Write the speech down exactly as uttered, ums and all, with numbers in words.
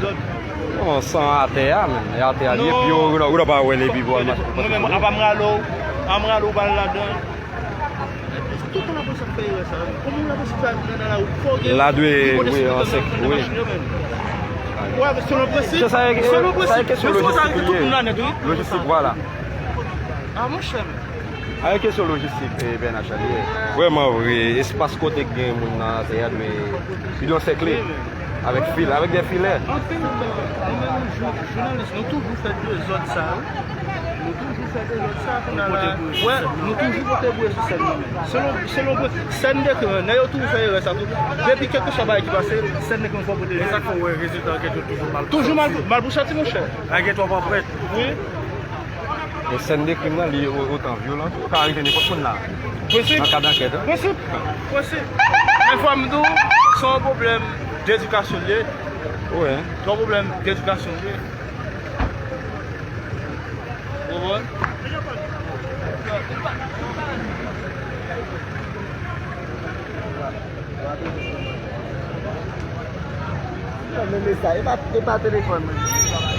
dezòd. Non, san atè a, men. E atè a li ye, pi ou, ou pa wè l epi pou al mache pou. Mwen menm, apa m rale w, a m rale w bal ladan. Tout tan lapolis ap fè erè sa yo. Kòman lapolis ap fè nan lari? Fò gen. La dwe, wi, an sèk, wi. Wè, selon prensip. Selon prensip. Sa e kesyon lojistik li ye. Lojistik, vwala. A, monchè. A, yon kesyon lojistik, eh, P N H la li ye. Vrèman vre, espas kote k gen moun nan atè a dwe, li dwe ansèkle avèk fil, avèk de filè. Anpil tan, nou menm jou-, jounalis, nou toujou fè dezòd sa yo. Nou toujou fè dezòd sa pou n al. Wè, nou toujou pote bouye sou sèn nan. Selon, selon, sèn de krim, nèg yo toujou fè erè sa tou. Depi kèlkeswa bagay ki pase, sèn de krim fò pote. E sa k fè w wè rezilta ankèt yo toujou mal. Toujou mal, mal pou sòti, monchè. Ankèt yo pa prèt. Wi. E sèn de krim nan, li o-, otan vyolan tou, ou ka arete nenpòt moun la. Nan kad ankèt, wi. Prensip. Prensip. Men fò m di w, se yon pwoblèm dedikasyon li ye. Wi. Twa pwoblèm edikasyon vre. Ou konprann? Mwen menm sa, e pa, e pa telefòn mwen.